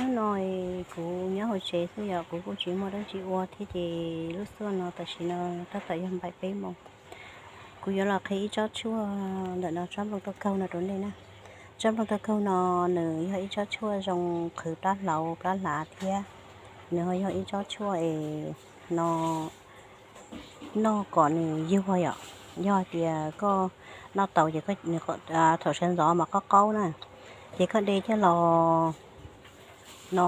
Hnub no kuv nyob hauv tsev xwb yom, kuv kuj tsis muaj dab tsi ua thiab ces lub xuaj no tam sim no tab tom yog npaim peb moos. Kuv yuav los qhia ib tsob tshuaj ntawm no, tsob nplooj taub kaug no rau nej na. Tsob nplooj taub kaug no nws yog ib tsob tshuaj zoo qhwv plab hlauv plab hlav thiab nws ho yog ib tsob tshuaj es no noj kom nws yuag yom. Yog tias koj noj tau ces nws thaum sawv ntxov mas qaub qaub na, ces koj de coj los no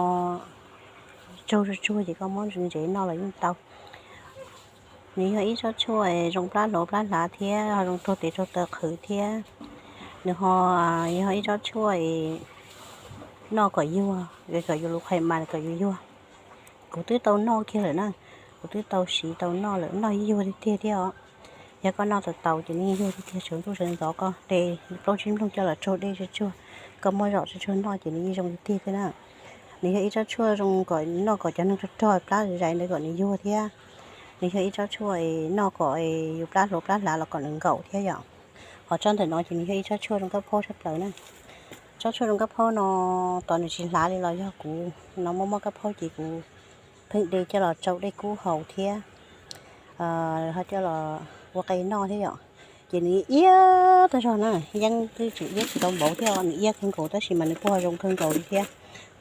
tsuag tsuag ces koj muab ntsev ntsev noj los yeej tau. Nws yog ib tsob tshuaj zoo plab hlauv plab hlav thiab ho zoo raug tes raug taw qhwv thiab. Nws ho yog ib tsob tshuaj noj kom yuag, kom yus lub qhais mas kom yuag yuag. Kuv twb tau noj kiag lawm na, kuv twb tau siv tau noj lawm, noj yuag tiag tiag thiab os. Yog koj noj tau tau ces nws yeej yuag tiag tiag, sawv ntuj sawv ntxov koj de plaub tsib nplooj coj los tsuag dej tsuag tsuag, koj muab zom tsuag tsuag noj ces nws yeej zoo tiag tiag thiab na. Nws yog ib tsob tshuaj zoo kom noj kom cov neeg rog rog plab zais ntawd kom nws yuag thiab. Nws yog ib tsob tshuaj noj kom yus plab hlauv plab hlav los kom nws nkaum thiab yom. Ho tsob ntawm no ces nws yog ib tsob tshuaj zoo kab phaub tshaj plaws na. Tsob tshuaj zoo kab phaub no tos nws tsis hlav li los yog kuv no muaj muaj kab phaub ces kuv pheej de coj los tsau dej kub haus thiab ho coj los ua qe noj thiab yom. Ces nws iab tag zog na, yeeb twb tseem iab tsis tau npaum thiab, nws iab kawg nkaus tab sis mas nws kuj ho zoo kawg nkaus li thiab.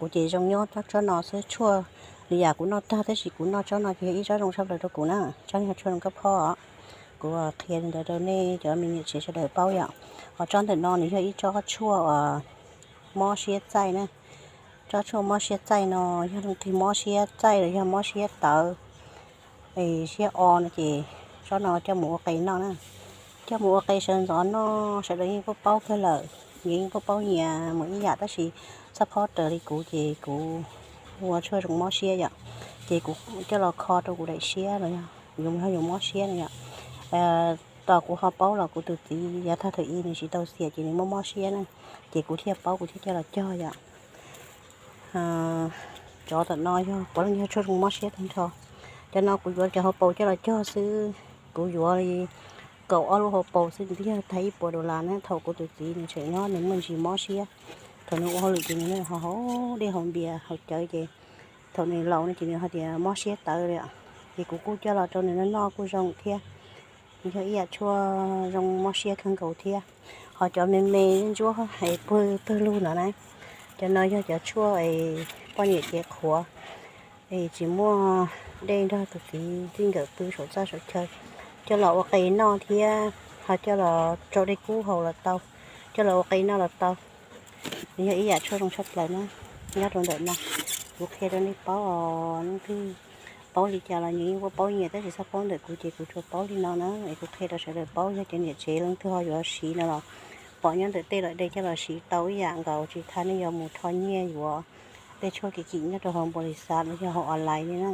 Kuv ces zoo nyob tsob no xwb, tshuaj lwm yam kuv noj tag tab sis kuv noj tsob no ces yog ib tsob zoo tshaj plaws rau kuv na. Tsob no tshuaj zoo kab phaub os. Kuv qhia li ntawd rau nej cov me niam tsev sawv daws paub yom. Ho tsob ntawm no nws yog ib tsob tshuaj uas mob siab txaij na. Tsob tshuaj mob siab txaij no yog leej twg mob siab txaij los yog mob siab tawv, siab o no ces tsob no coj mus ua qe noj na. Coj mus ua qe sawv ntxov noj sawv daws yeej paub paub kawg lawm, yeej paub paub nyias mus ib yam tab sis xab phob raws li kuv ces kuv ua tshuaj zoo mob siab yom. Ces kuv coj los kho rau kuv daim siab los yog yus mob siab no yom. Tos kuv ho paub los kuv tus txiv yav tag thaum i nws tsis tau xiam ces nws mob mob siab na, ces kuv thiaj paub kuv thiaj coj los cog yom. Cov tom no yog puav leej yog tshuaj zoo mob siab tag nrho. Cov no kuv yuav cov hauv paus coj los cog xwb, kuv yuav li kaum ob lub hauv paus xwb nws twb yog tag ib puas dollar na. Thaum kuv tus txiv nws tseem nyob nws muaj ntsis mob siab, thaum nws ua hauj lwm ces nws ho haus dej haus npias haus cawv ces thaum nws laus no ces nws ho tias mob siab tawv li. Ces kuv kuj coj los rau nws noj noj kuj zoo thiab. Nws yog ib yam tshuaj zoo mob siab kawg nkaus thiab. Ho cov me me ntsuab es pw pawg lug no na, cov no yog cov tshuaj es poj niam cev qhuav es tsis muaj dej nrog tus txiv txij nkawm pw saum txaj saum chaw, coj los ua qe noj thiab ho coj los rau dej kub haus los tau, coj los ua qe noj los tau. Nws yog ib yam tshuaj zoo tshaj plaws na. Nyob rau ntawm no kuv qhia rau nej paub os, leej twg paub li cas los nws yeej paub nyias tab sis xab phob ntawm kuv ces kuv tsuas paub li no na es kuv qhia rau sawv daws paub. Yog cov niam tsev leej twg ho yuav siv no los pom nyob ntawm tej lawm de coj los siv tau ib yam nkaus, tsis tas nej yuav mus rho nyiaj yuav tej tshuaj kim kim nyob rau hauv npau li xav los yog hauv online li na.